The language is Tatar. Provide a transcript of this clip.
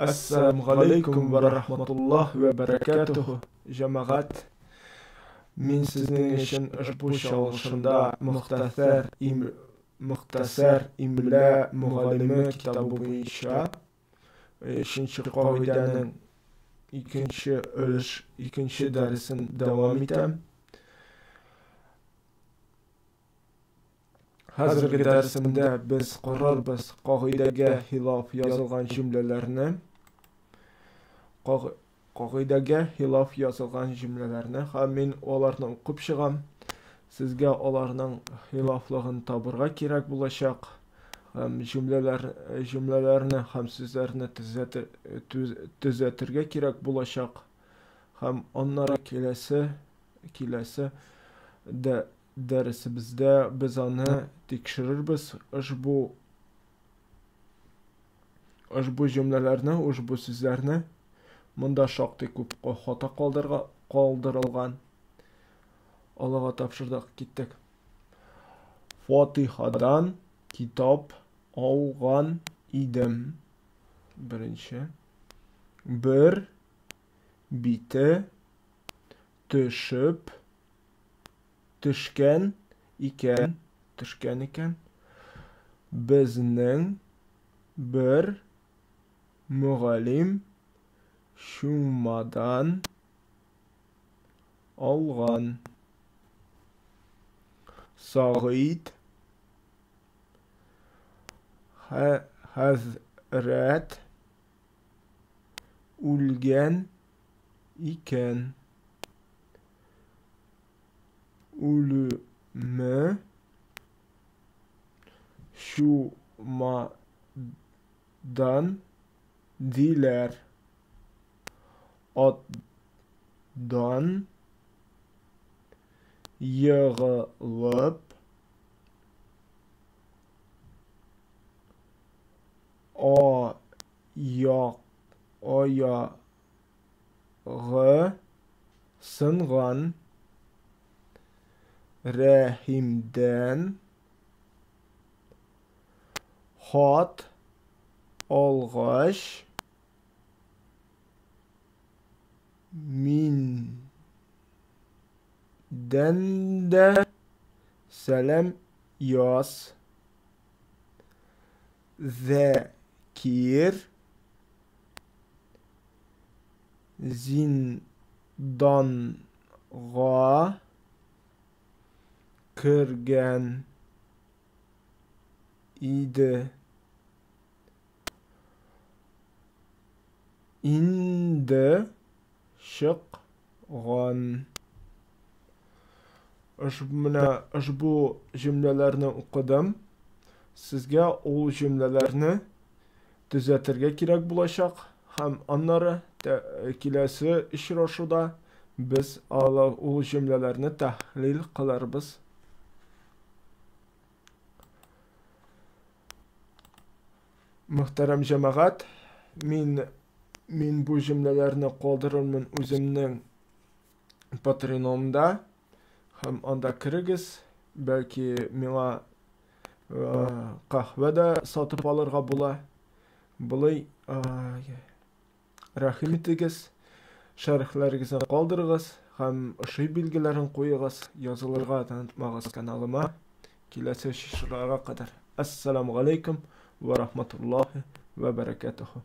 Әссәламү галәйкүм вә рахматуллаһ вә бәрәкәтүһү, җәмәгать! Мин сезнең өчен ошбу чалышымда Мөхтәсәр им Мөхтәсәр имлә мөгаллиме китабы буенча өченче кагыйдәнең икенче өлеш икенче дәресен дәвам итәм. Хәзерге дәресемдә без карарбыз кагыйдәгә хилаф язылган җөмләләрне. Кагыйдәгә хилаф язылган җөмләләрне һәм мин аларны укып чыгам. Сезгә аларның хилафлыгын табырга кирәк булачак. Һәм җөмләләр җөмләләрне һәм сүзләрне төзәтер, төзәтергә кирәк булачак. Һәм аннары киләсе киләсе дә Дәресебездә без аны тикшерербез, ошбу ошбу җөмләләрне, ошбу сүзләрне. Монда шактый күп хата калдырга, калдырылган. Аллага тапшырдык, киттек. Фатихадан китап алган идем. Беренче. Бер бите төшеп Төшкән икән, төшкән икән. Безнең бер мөгаллим чумадан алган. Сагыйть хәзрәт үлгән икән. Үлеме чумадан диләр. Атдан егылып аяк аягы сынган. Рәхимдән хат алгач, миндән дә сәлам яз. Зәкир зинданга кергән иде. Инде чыккан. Менә ошбу җөмләләрне укыдым. Сезгә ул җөмләләрне төзәтергә кирәк булачак һәм аннары киләсе очрашуда без ул җөмләләрне тәхлил кылырбыз. Мөхтәрәм җәмәгать, мин мин бу җөмләләрне калдырырмын үземнең Патреономда һәм анда керегез, бәлки миңа каһвә дә сатып алырга була. Болай рәхим итегез, шәрехләрегезне калдырыгыз һәм ошый билгеләрен куегыз, язылырга онытмагыз каналыма. Киләсе очрашуларга кадәр. Ассаламу алейкум ва рахматуллахи ва баракатуху.